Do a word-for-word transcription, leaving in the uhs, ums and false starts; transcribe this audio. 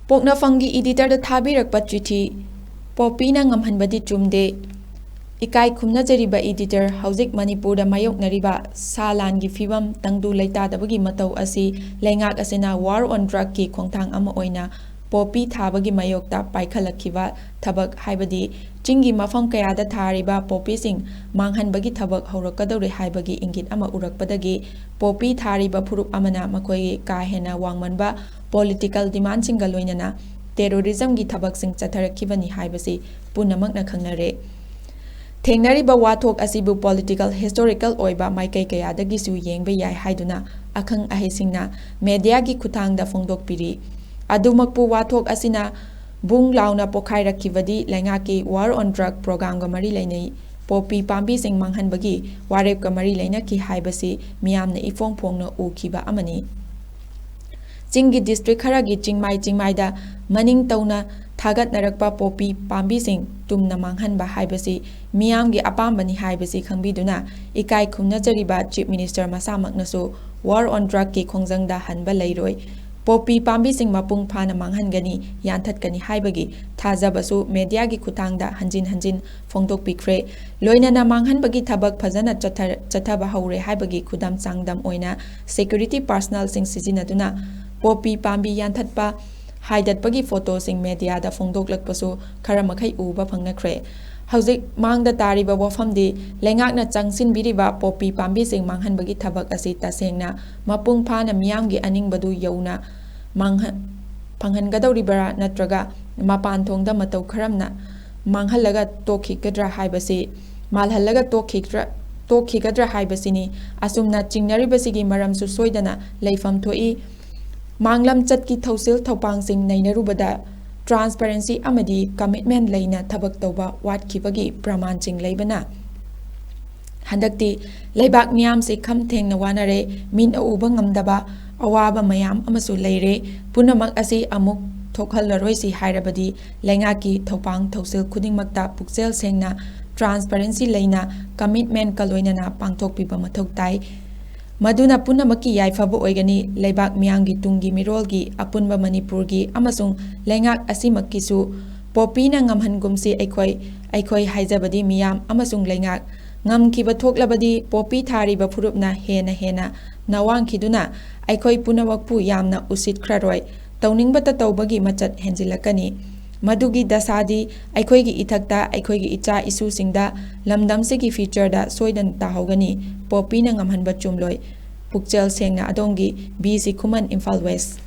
ꯄꯣꯛꯅꯐꯝꯒꯤ editor ꯗ ꯊꯥꯕꯤꯔꯛꯄ ꯆꯤꯊꯤ꯫ ꯄꯣꯄꯤꯅ ꯉꯝꯍꯟꯕꯗꯤ ꯆꯨꯝꯗꯦ꯫ ꯏꯀꯥꯏ ꯈꯨꯝꯅꯖꯔꯤꯕ editor, ꯍꯧꯖꯤꯛ ꯃꯅꯤꯄꯨꯔꯗ ꯃꯥꯌꯣꯛꯅꯔꯤꯕ ꯁꯥ ꯂꯥꯟꯒꯤ ꯐꯤꯕꯝ, ꯇꯪꯗꯨ ꯂꯩꯇꯥꯗꯕꯒꯤ ꯃꯇꯧ ꯑꯁꯤ ꯂꯩꯉꯥꯛ ꯑꯁꯤꯅ War on Drug ꯀꯤ ꯈꯣꯡꯊꯥꯡ ꯑꯃ ꯑꯣꯏꯅ ꯄꯣꯄꯤ ꯊꯥꯕꯒꯤ ꯃꯥꯌꯣꯛꯇ ꯄꯥꯏꯈꯠꯂꯛꯈꯤꯕ ꯊꯕꯛ, ꯍꯥꯏꯕꯗꯤ ꯆꯤꯡꯒꯤ ꯃꯐꯝ ꯀꯌꯥꯗ ꯊꯥꯔꯤꯕ ꯄꯣꯄꯤꯁꯤꯡ ꯃꯥꯡꯍꯟꯕꯒꯤ ꯊꯕꯛ ꯍꯧꯔꯛꯀꯗꯧꯔꯦ ꯍꯥꯏꯕꯒꯤ ꯏꯪꯒꯤꯠ ꯑꯃ ꯎꯔꯛꯄꯗꯒꯤ ꯄꯣꯄꯤ ꯊꯥꯔꯤꯕ ꯐꯨꯔꯨꯞ ꯑꯃꯅ ꯃꯈꯣꯏꯒꯤ ꯀꯥ ꯍꯦꯟꯅ ꯋꯥꯡꯃꯟꯕ political demand ꯁꯤꯡꯒ ꯂꯣꯏꯅꯅ terrorism ꯒꯤ ꯊꯕꯛꯁꯤꯡ ꯆꯠꯊꯔꯛꯈꯤꯕꯅꯤ ꯍꯥꯏꯕꯁꯤ ꯄꯨꯝꯅꯃꯛꯅ ꯈꯪꯅꯔꯦ꯫ ꯊꯦꯡꯅꯔꯤꯕ ꯋꯥꯊꯣꯛ ꯑꯁꯤꯕꯨ political, historical ꯑꯣꯏꯕ ꯃꯥꯏꯀꯩ ꯀꯌꯥꯗꯒꯤꯁꯨ ꯌꯦꯡꯕ ꯌꯥꯏ ꯍꯥꯏꯗꯨꯅ ꯑꯈꯪ ꯑꯍꯩꯁꯤꯡꯅ media ꯒꯤ ꯈꯨꯠꯊꯥꯡꯗ ꯐꯣꯡꯗꯣꯛꯄꯤꯔꯤ꯫ ꯑꯗꯨꯃꯛꯄꯨ ꯋꯥꯊꯣꯛ ꯑꯁꯤꯅ ꯕꯨꯡ ꯂꯥꯎꯅ ꯄꯣꯈꯥꯏꯔꯛꯈꯤꯕꯗꯤ ꯂꯩꯉꯥꯛꯀꯤ War on Drug program ꯒ ꯃꯔꯤ ꯂꯩꯅꯩ, ꯄꯣꯄꯤ ꯄꯥꯝꯕꯤꯁꯤꯡ ꯃꯥꯡꯍꯟꯕꯒꯤ ꯋꯥꯔꯦꯞꯀ ꯃꯔꯤ ꯂꯩꯅꯈꯤ ꯍꯥꯏꯕꯁꯤ ꯃꯤꯌꯥꯝꯅ ꯏꯐꯣꯡ ꯐꯣꯡꯅ ꯎꯈꯤꯕ ꯑꯃꯅꯤ꯫ ꯆꯤꯡꯒꯤ district ꯈꯔꯒꯤ ꯆꯤꯡꯃꯥꯏ ꯆꯤꯡꯃꯥꯏꯗ ꯃꯅꯤꯡ ꯇꯧꯅ ꯊꯥꯒꯠꯅꯔꯛꯄ ꯄꯣꯄꯤ ꯄꯥꯝꯕꯤꯁꯤꯡ ꯇꯨꯝꯅ ꯃꯥꯡꯍꯟꯕ ꯍꯥꯏꯕꯁꯤ ꯃꯤꯌꯥꯝꯒꯤ ꯑꯄꯥꯝꯕꯅꯤ ꯍꯥꯏꯕꯁꯤ ꯈꯪꯕꯤꯗꯨꯅ ꯏꯀꯥꯏ ꯈꯨꯝꯅꯖꯔꯤꯕ Chief Minister ꯃꯁꯥꯃꯛꯅꯁꯨ War on Drug ꯀꯤ ꯈꯣꯡꯖꯪꯗ ꯍꯟꯕ ꯂꯩꯔꯣꯏ, ꯄꯣꯄꯤ ꯄꯥꯝꯕꯤꯁꯤꯡ ꯃꯄꯨꯡ ꯐꯥꯅ ꯃꯥꯡꯍꯟꯒꯅꯤ, ꯌꯥꯟꯊꯠꯀꯅꯤ ꯍꯥꯏꯕꯒꯤ ꯊꯥꯖꯕꯁꯨ media ꯒꯤ ꯈꯨꯠꯊꯥꯡꯗ ꯍꯟꯖꯤꯟ ꯍꯟꯖꯤꯟ ꯐꯣꯡꯗꯣꯛꯄꯤꯈ꯭ꯔꯦ꯫ ꯂꯣꯏꯅꯅ ꯃꯥꯡꯍꯟꯕꯒꯤ ꯊꯕꯛ ꯐꯖꯅ ꯆꯠꯊ-, ꯆꯠꯊꯕ ꯍꯧꯔꯦ ꯍꯥꯏꯕꯒꯤ ꯈꯨꯗꯝ ꯆꯥꯡꯗꯝ ꯑꯣꯏꯅ security personnel ꯁꯤꯡ ꯁꯤꯖꯤꯟꯅꯗꯨꯅ ꯄꯣꯄꯤ ꯄꯥꯝꯕꯤ ꯌꯥꯟꯊꯠꯄ, ꯍꯥꯏꯗꯠꯄꯒꯤ photo ꯁꯤꯡ media ꯗ ꯐꯣꯡꯗꯣꯛꯂꯛꯄꯁꯨ ꯈꯔ ꯃꯈꯩ ꯎꯕ ꯐꯪꯅꯈ꯭ꯔꯦ꯫ ꯍꯧꯖꯤꯛ ꯃꯥꯡꯗ ꯇꯥꯔꯤꯕ ꯋꯥꯐꯝꯗꯤ ꯂꯩꯉꯥꯛꯅ ꯆꯪꯁꯤꯟꯕꯤꯔꯤꯕ ꯄꯣꯄꯤ ꯄꯥꯝꯕꯤꯁꯤꯡ ꯃꯥꯡꯍꯟꯕꯒꯤ ꯊꯕꯛ ꯑꯁꯤ ꯇꯁꯦꯡꯅ ꯃꯄꯨꯡ ꯐꯥꯅ ꯃꯤꯌꯥꯝꯒꯤ ꯑꯅꯤꯡꯕꯗꯨ ꯌꯧꯅ ꯃꯥꯡꯍ-, ꯐꯪꯍꯟꯒꯗꯧꯔꯤꯕ꯭ꯔꯥ ꯅꯠꯇ꯭ꯔꯒ ꯃꯄꯥꯟ ꯊꯣꯡꯗ ꯃꯇꯧ ꯈꯔꯝꯅ ꯃꯥꯡꯍꯜꯂꯒ ꯇꯣꯛꯈꯤꯒꯗ꯭ꯔꯥ ꯍꯥꯏꯕꯁꯤ, ꯃꯥꯜꯍꯜꯂꯒ ꯇꯣꯛꯈꯤꯒꯗ꯭ꯔꯥ, ꯇꯣꯛꯈꯤꯒꯗ꯭ꯔꯥ ꯍꯥꯏꯕꯁꯤꯅꯤ꯫ ꯑꯁꯨꯝꯅ ꯆꯤꯡꯅꯔꯤꯕꯁꯤꯒꯤ ꯃꯔꯝꯁꯨ ꯁꯣꯏꯗꯅ ꯂꯩꯐꯝ ꯊꯣꯛꯏ꯫ ꯃꯥꯡꯂꯝꯆꯠꯀꯤ ꯊꯧꯁꯤꯜ ꯊꯧꯄꯥꯡꯁꯤꯡ ꯅꯩꯅꯔꯨꯕꯗ transparency ꯑꯃꯗꯤ commitment ꯂꯩꯅ ꯊꯕꯛ ꯇꯧꯕ ꯋꯥꯠꯈꯤꯕꯒꯤ ꯄ꯭ꯔꯃꯥꯟꯁꯤꯡ ꯂꯩꯕꯅ ꯍꯟꯗꯛꯇꯤ ꯂꯩꯕꯥꯛ ꯃꯤꯌꯥꯝꯁꯤ ꯈꯝ ꯊꯦꯡꯅ ꯋꯥꯅꯔꯦ, ꯃꯤꯠꯅ ꯎꯕ ꯉꯝꯗꯕ ꯑꯋꯥꯕ ꯃꯌꯥꯝ ꯑꯃꯁꯨ ꯂꯩꯔꯦ꯫ ꯄꯨꯝꯅꯃꯛ ꯑꯁꯤ ꯑꯃꯨꯛ ꯊꯣꯛꯍꯜꯂꯔꯣꯏꯁꯤ ꯍꯥꯏꯔꯕꯗꯤ ꯂꯩꯉꯥꯛꯀꯤ ꯊꯧꯄꯥꯡ ꯊꯧꯁꯤꯜ ꯈꯨꯗꯤꯡꯃꯛꯇ ꯄꯨꯛꯆꯦꯜ ꯁꯦꯡꯅ transparency ꯂꯩꯅ commitment ꯀ ꯂꯣꯏꯅꯅ ꯄꯥꯡꯊꯣꯛꯄꯤꯕ ꯃꯊꯧ ꯇꯥꯏ꯫ ꯃꯗꯨꯅ ꯄꯨꯝꯅꯃꯛꯀꯤ ꯌꯥꯏꯐꯕ ꯑꯣꯏꯒꯅꯤ꯫ ꯂꯩꯕꯥꯛ ꯃꯤꯌꯥꯝꯒꯤ ꯇꯨꯡꯒꯤ ꯃꯤꯔꯣꯜꯒꯤ, ꯑꯄꯨꯟꯕ ꯃꯅꯤꯄꯨꯔꯒꯤ ꯑꯃꯁꯨꯡ ꯂꯩꯉꯥꯛ ꯑꯁꯤꯃꯛꯀꯤꯁꯨ ꯄꯣꯄꯤꯅ ꯉꯝꯍꯟꯒꯨꯝꯁꯤ꯫ ꯑꯩꯈꯣꯏ, ꯑꯩꯈꯣꯏ ꯍꯥꯏꯖꯕꯗꯤ ꯃꯤꯌꯥꯝ ꯑꯃꯁꯨꯡ ꯂꯩꯉꯥꯛ ꯉꯝꯈꯤꯕ ꯊꯣꯛꯂꯕꯗꯤ ꯄꯣꯄꯤ ꯊꯥꯔꯤꯕ ꯐꯨꯔꯨꯞꯅ ꯍꯦꯟꯅ ꯍꯦꯟꯅ ꯅꯋꯥꯡꯈꯤꯗꯨꯅ ꯑꯩꯈꯣꯏ ꯄꯨꯝꯅꯃꯛꯄꯨ ꯌꯥꯝꯅ ꯎꯁꯤꯠꯈ꯭ꯔꯔꯣꯏ꯫ ꯇꯧꯅꯤꯡꯕꯇ ꯇꯧꯕꯒꯤ ꯃꯆꯠ ꯍꯦꯟꯖꯤꯜꯂꯛꯀꯅꯤ꯫ ꯃꯗꯨꯒꯤ ꯗꯁꯥꯗꯤ ꯑꯩꯈꯣꯏꯒꯤ ꯏꯊꯛꯇ, ꯑꯩꯈꯣꯏꯒꯤ ꯏꯆꯥ ꯏꯁꯨꯁꯤꯡꯗ, ꯂꯝꯗꯝꯁꯤꯒꯤ ꯐ꯭ꯌꯨꯆꯔꯗ ꯁꯣꯏꯗꯅ ꯇꯥꯍꯧꯒꯅꯤ꯫ ꯄꯣꯄꯤꯅ ꯉꯝꯍꯟꯕ ꯆꯨꯝꯂꯣꯏ꯫ ꯄꯨꯛꯆꯦꯜ ꯁꯦꯡꯅ ꯑꯗꯣꯝꯒꯤ, ꯕꯤ ꯁꯤ ꯈꯨꯃꯟ, ꯏꯝꯐꯥꯜ ꯋꯦꯁ꯫